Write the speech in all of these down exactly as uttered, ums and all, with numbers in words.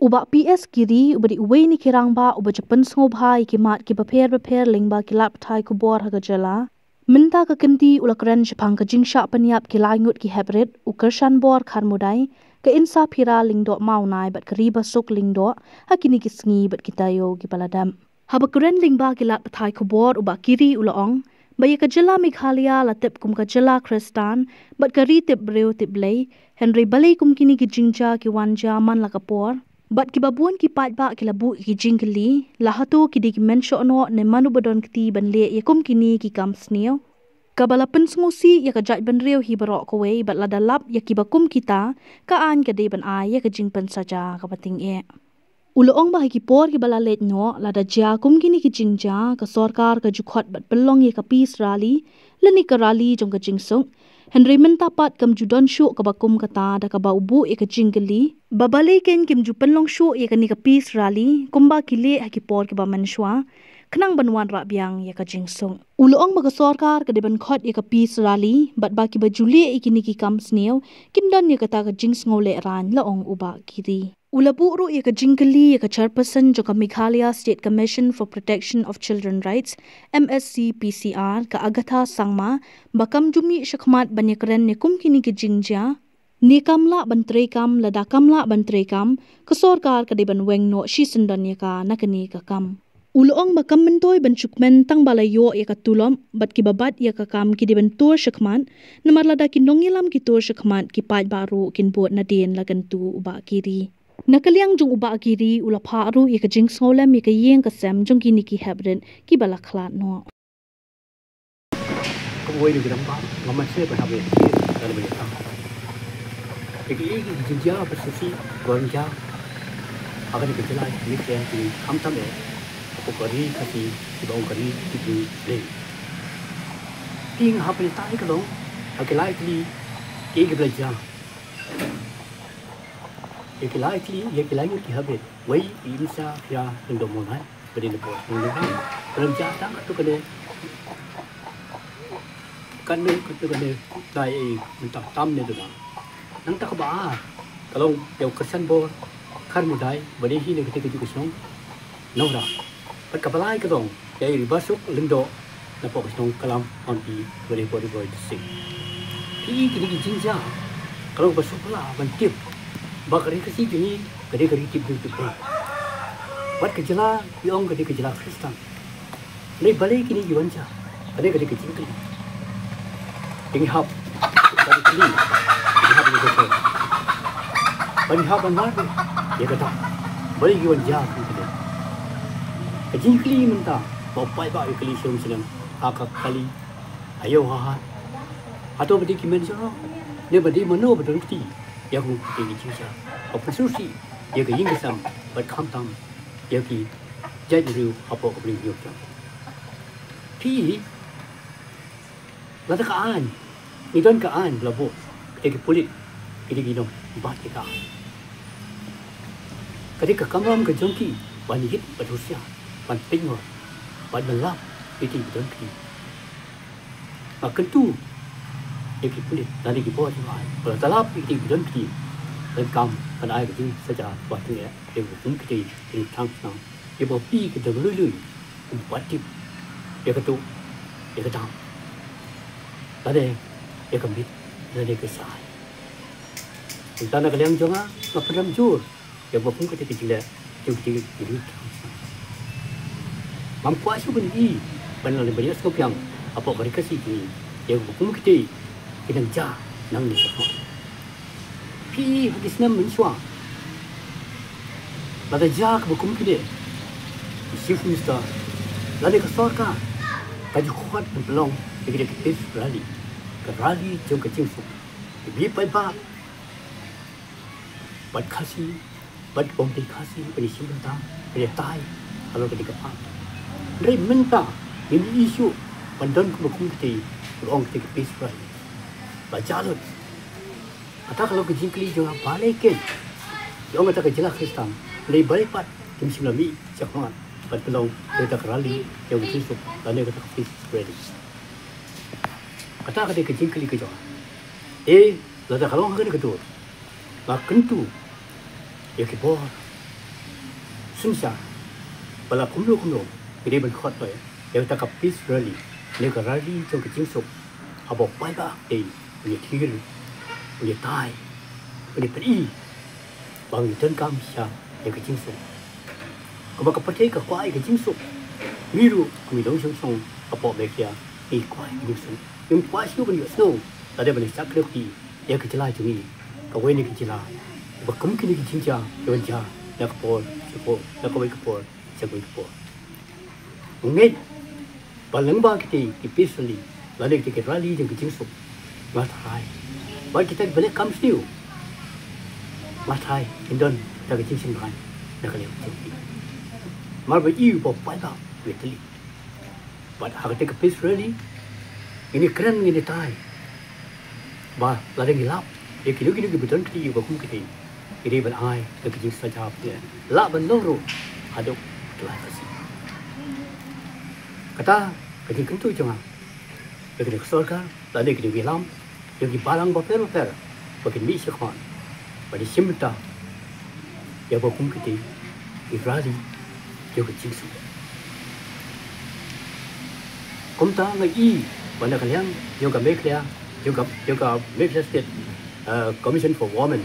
U Bah P S Giri, uba dei uwei na ki rangbah uba ju pynsngewbha ïa ki mat kiba pher bapher lyngba ki lad pathai khubor ha ka jylla, mynta ka kynti u la kren shaphang ka jingshah pynïap ki lai ngut ki heprit, u Kyrshanbor Kharmudai, ka Insaphira Lyngdoh Mawnai bad ka Ribasuk Lyngdoh ha kine ki sngi bad ki taïew kiba la dep. Haba kren lyngba ki lad pathai khubor, u Bah Giri u la ong ba ïa ka jylla Meghalaya la tip kum ka jylla Khristan bad ka ri tip briew tip Blei, hynrei balei kum kine ki jingjia ki wan jia man la ka por? Bad kiba bun ki paidbah ki la buh ïa ki jingkylli, la hato ki dei ki mynshohnoh ne mano ba don kti ban leh ïa kum kine ki kam sniew? Kaba la pynsngewsih ïa ka jaitbynriew hi baroh kawei, bad lada lap ïa kiba kum kita, ka aiñ ka dei ban ai ïa ka jingpynsaja kaba tyngeh. U la ong ba ha ki por kiba la leit noh, lada jia kum kine ki jingjia, ka sorkar ka ju khot bad pynlong ïa ka peace rally lane ka rally jong ka jingsuk. Hynrei mynta pat kam ju don shuh kaba kum kata, da kaba u buh ïa ka jingkylli ba balei kein kim ju pynlong shuh ïa kane ka peace rally kumba ki leh ha ki por kiba mynshuwa, khnang ban wanrah biang ïa ka jingsuk. U la ong ba ka sorkar ka dei ban khot ïa ka peace rally, bad ba kiba ju leh ïa kine ki kam sniew kin don ïa kata ka jingsngewlehraiñ, la ong u Bah Giri. U la buh ruh ïa ka jingkylli ïa ka chairperson jong ka Meghalaya State Commission for Protection of Children Rights, M S C P C R, ka Agatha Sangma, ba kam ju mih shakhmat ban ïakren ïa kum kine ki jingjia, ne kam lah ban treikam. Lada kam lah ban treikam, ka sorkar ka dei ban weng noh shisyndon ïa ka na kane ka kam. U la ong ba kam myntoi ban shu kmen tang ba la ïoh ïa ka tulop, bad kiba bat ïa ka kam ki dei ban tur shakhmat, namar lada ki nongïalam ki tur shakhmat, ki paidbah ruh kin bud nadien, la kyntu u Bah Giri. Na ka liang jong u Bah Giri, u la phah ruh ïa ka jingsngewlem ïa ka ïing ka sem jong kine ki heprit kiba la khlad noh. Kumwei na ki rangbah, nga mat sngewbha ban hap ïa ka ïing ka sem. Ïa ki ïing ki jingjia ba shisha ba wan jia ha kane ka jylla, ki ïing ki sem, ki khamtam eh hapoh ka ri Khasi, kiba ong ka ri tip briew tip Blei. Phi, nga hap ban ïathuh ïa ka long ha ki lai tylli ki ïing kiba la jia. Ïa ki lai tylli, ïa ki lai ngut ki heprit, wei i Insaphira Lyngdoh Mawnai, ba dei na poh shnong Nongrah, ba la jia tang katto katne, katne, katto katne, dei, eh, mynta tam ne duna. Nangta kaba ar ka long ïa u Kyrshanbor Kharmudai, ba dei hi na katei kajuh ka shnong Nongrah. Bad kaba lai ka long ïa i Ribasuk Lyngdoh na poh ka shnong Kalam Hangti, ba dei poh Ri Bhoi District. Phi, kine ki jingjia ka long kaba sngewphylla ban tip ba ka ri Khasi jong ngi ka dei ka ri tip briew tip Blei. Bad ka jylla ki ong ka dei ka jylla Khristan. Hynrei balei kine ki wan jia? Ka dei, ka dei ka jingkylli. Te ngi hap ban kylli, ngi hap ban kylli, ban hap ban wad ïa kata. Balei ki wan jia kum kine? Ka jingkylli mynta ba u paidbah u kylli shlem shlem, ha ka kali, ha ïew ha hat. Hato ba dei ki mynshuwa ne ba dei mano ba don kti ïa kum kine ki jingjia, ba pynsngewsih ïa ka ïing ka sem bad khamtam ïa ki jait briew hapoh ka Bri Hynñiewtrep? Phi, lada ka aiñ, ngi don ka aiñ ba la buh, kita ki pulit ki dei ki nongbat ïa ka aiñ. Ka dei ka kamram ka jong ki ban ïit bad husiar, ban pynïoh bad ban lap ïa ki ba don kti. Nga kyntu ïa ki pulit lane ki bor jong ka aiñ ba lada lap ïa ki ba don kti, donkam ban ai ka jingsaja ba tyngeh ïa ki ba kum kitei ki thaw thngan, ïa ba phi, ka dang lui lui kum pat tip ïa ka tuh, ïa ka dam, lane ïa ka miet, lane ka sai. Mynta na ka liang jong nga, nga pynrem jur ïa ba kum kata ka jingleh jong kata ka ri. Ngam kwah shuh ban i ban leh ban ïa sngewbiang hapoh ka ri Khasi jong ngi ïa ba kum kata ki nang jia nangne shakhmat. Phi, ha ki snem mynshuwa, lada jia kaba kum kine, u Chief Minister lane ka sorkar ka ju khot ban pynlong ïa kata ka peace rally, ka rally jong ka jingsuk. Ki paidbah bad Khasi bad ki bym dei Khasi, ban ïashim bynta, ban ïatai halor kane ka path. Hynrei mynta ngim i shuh ban don kumba kum kata, ba ong kata ka peace rally. Ba jia lut. Kata ka long ka jingkylli jong nga, balei kein ki ong kata ka jylla Khristan, hynrei balei pat kim shym la mih shakhmat ban pynlong kata ka rally jong ka jingsuk lane kata ka peace rally? Kata ka dei ka jingkylli ka jong nga. Eh, lada ka long ha kane ka dur, nga kyntu ïa ki bor Shisha ba la kumno kumno ngi dei ban khot ïa kata ka peace rally, ne ka rally jong ka jingsuk, haba u paidbah dei u ïa thir, u ïa tai, u ïa pyni ba ngi donkam shisha ïa ka jingsuk. Kumba ka pyrthei ka kwah ïa ka jingsuk, ngi ruh kum ki nongshong shnong hapoh Meghalaya ngi kwah ïa ka jingsuk. Ngim kwah shuh ban ïohsngew lada ban ïa shah kdew kti ïa ka jylla jong ngi, kawei na ki jylla ba kum kine ki jingjia ki wan jia na ka por sha ka por, na kawei ka por sha kawei ka por. Ngeit ba lyngba kitei ki peace rally lane kitei ki rally jong ka jingsuk, nga tharai ba kita kiba leh kam sniew, nga tharai kin don kita ki jingsngewbha na ka liang jong ki. Namar ba ïohi ba u paidbah u ïa tylli. Bad ha katei ka peace rally ngin ïa kren, ngin ïa tai ba lada ngi lap ïa kino kino kiba don kti ïa ka kum kti, ngi dei ban ai ïa ka jingsngewbha, lah ban long ruh haduh ka lai ka sngi. Kata ka jingkyntu jong nga ïa kane ka sorkar lane kine ki ïalam, ïa ki balang bapher bapher ba kin mih shakhmat ban ïa shim bynta ïa ka kum kti ki rally jong ka jingsuk. Kumta nga i ba na ka liang jong ka Meghalaya, jong ka, jong ka Meghalaya State, eh, Commission for Women,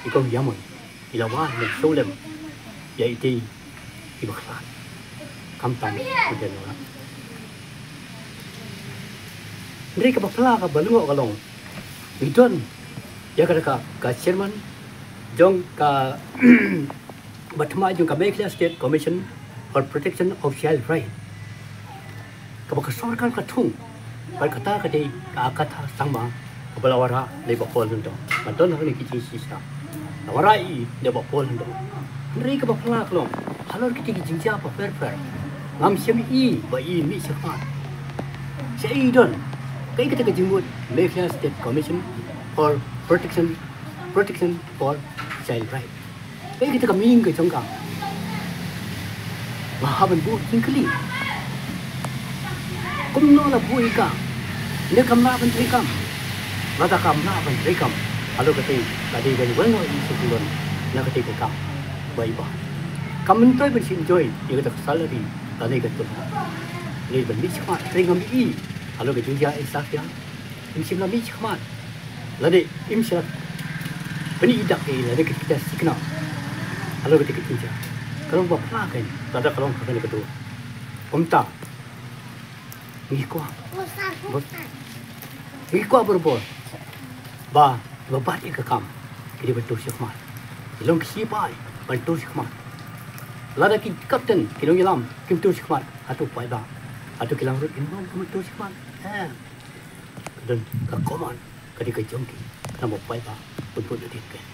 i kong Yamon i la wan ban sngewlem ïa itei i bakla. Khamtam u den ora. Hynrei kaba pla kaba lyngngoh ka long, ngi don ïa ka, ka, ka chairman jong ka ba thma jong ka Meghalaya State Commission for Protection of Child Right, kaba ka sorkar ka thung. Bad kata ka dei ka Agatha Sangma kaba la wanrah na i Bah Paul Lyngdoh. Nga don hangne ki jingshisha, la wanrah i na i Bah Paul Lyngdoh. Hynrei kaba pla ka long, halor kitei ki jingjia bapher bapher ngam shym i ba i mih shakhmat. Shaei i don? Kaei kata ka jingmut Meghalaya State Commission for Protection, Protection for Child Right? Kaei kata ka meaning ka jong ka? Nga hap ban buh jingkylli. Kumno la buh ïa ka? Ne kam lah ban treikam? Lada kam lah ban treikam, halor katei ka dei ban wan ïa i sha Shillong na katei ka kam ba i bah. Kam myntoi ban shu enjoy ïa kata ka salary lane ka tnat. Lei ban mih shakhmat, hynrei ngam i halor ka jingjia i sah ïa. Im shym la mih shakhmat. Lane im shym la pyni dak ei lane ka jingthikna halor katei ka jingjia. Ka long ba pla kein lada ka long ha kane ka dur. Kumta ngi kwah, ngi kwah barabor ba kiba bat ïa ka kam ki dei ban tur shakhmat. Ki long ki shipai ban tur shakhmat. Lada ki captain, ki nongïalam kim tur shakhmat, hato paidbah, hato ki langbrot kim long ban tur shakhmat? Em. Ka don ka command ka dei ka jong ki, khnang ba u paidbah un bud hadien kein.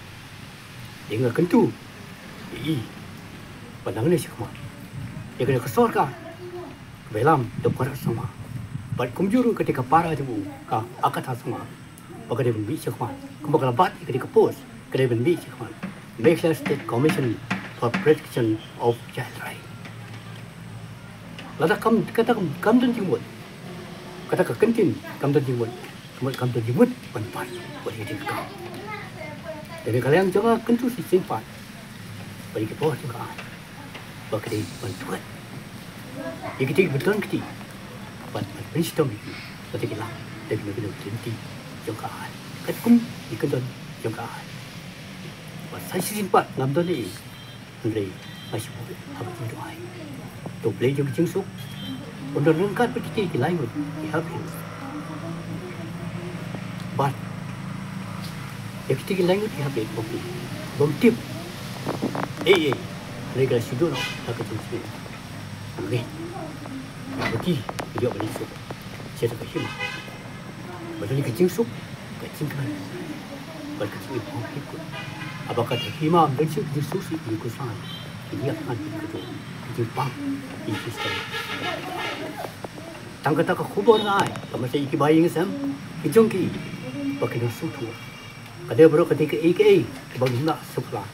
Te nga kyntu ïa i ba nangne shakhmat ïa kane ka sorkar kaba ïalam da u Conrad Sangma, bad kumjuh ruh katei ka para jong u ka Agatha Sangma, ba ka dei ban mih shakhmat. Kumba ka la bat ïa katei ka post, ka dei ban mih shakhmat. Meghalaya State Commission for Protection of Child Right. Lada kam, kata kam, kam don jingmut, kata ka kyntien kam don jingmut, ka mut kam don jingmut ban bat wat ïa ka jingkam. Te na ka liang jong nga kyntu shisien pat ba ïa ki bor jong ka aiñ ba ka dei ban tuid ïa kitei kiba don kti, ban, ban pynshitom ïa ki, ba ki lah da kino kino ki lynti jong ka aiñ katkum ki kyndon jong ka aiñ. Bad sa shisien pat ngam don ei ei, hynrei nga sngewbha haba jingduwai. To Blei jong ka jingsuk un don ryngkat bad kitei ki lai ngut ki hapdeng. Bad ïa kitei ki lai ngut ki hapdeng ba kum bym tip ei ei, hynrei ka la shu duh noh ha ka jingsuk. Hynrei ba ki ïoh ka jingsuk sha ka hima. Ba don ka jingsuk, ka jingkmen bad ka jingim hok hi kut. Haba ka hima ym don shuh ka jingsuk shuh, ki ïing ki san ki ïa kan ki kut, ki jingpang ki jingstad. Tang kata ka khubor nga ai ka message ïa ki ba ïing sem ki jong ki ba kin sngewthuh. Ka dei baroh ka dei kaei kaei kaba ngim lah sngewphylla.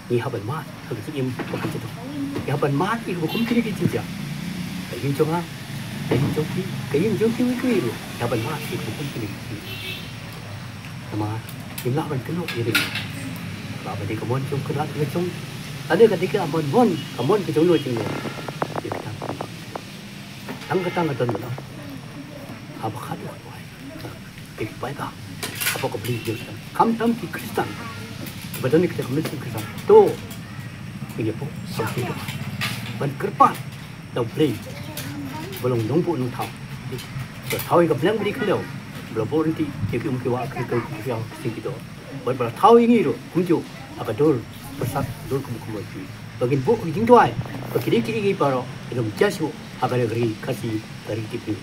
Ngi hap ban mad ha ka jingim ba ka jingdon. Ngi hap ban mad ïa kaba kum kine ki jingjia. Ka ïing jong nga, ka ïing jong phi, ka ïing jong kiwei kiwei ruh, ngi hap ban mad ïa kaba kum kine ki jingjia. Namar ngim lah ban kynnoh ïa ri. Ba ba dei ka mon jong ka rat ka jong Tang ka dei ka mon mon, ka mon ka jong no jong no. Ïa ka tang ka tang ka tang ka don ka don. Haba ka dei ka wai. Ka ki bai ka. Haba ka beli dia ka tang. Kam tam ki Kristan. Ba don ki ta ka mesti Kristan. To. Ïa po. Sa ki to. Ban kyrpad. Tang beli. Ba long nong po nong thaw. Ba thaw ïa ka blang beli khyndew. Ba long po rynti. Ïa ki um ki wa ki ki ki ki ki to. Bad ba la thaw ïa ngi ruh kumjuh ha ka dur pyrsad, dur kum kum kum. Ba ngin buh ka jingduwai ba ki dei ki dei ki baroh ki dei jia shuh ha ka ri Khasi, ka ri Tipeu.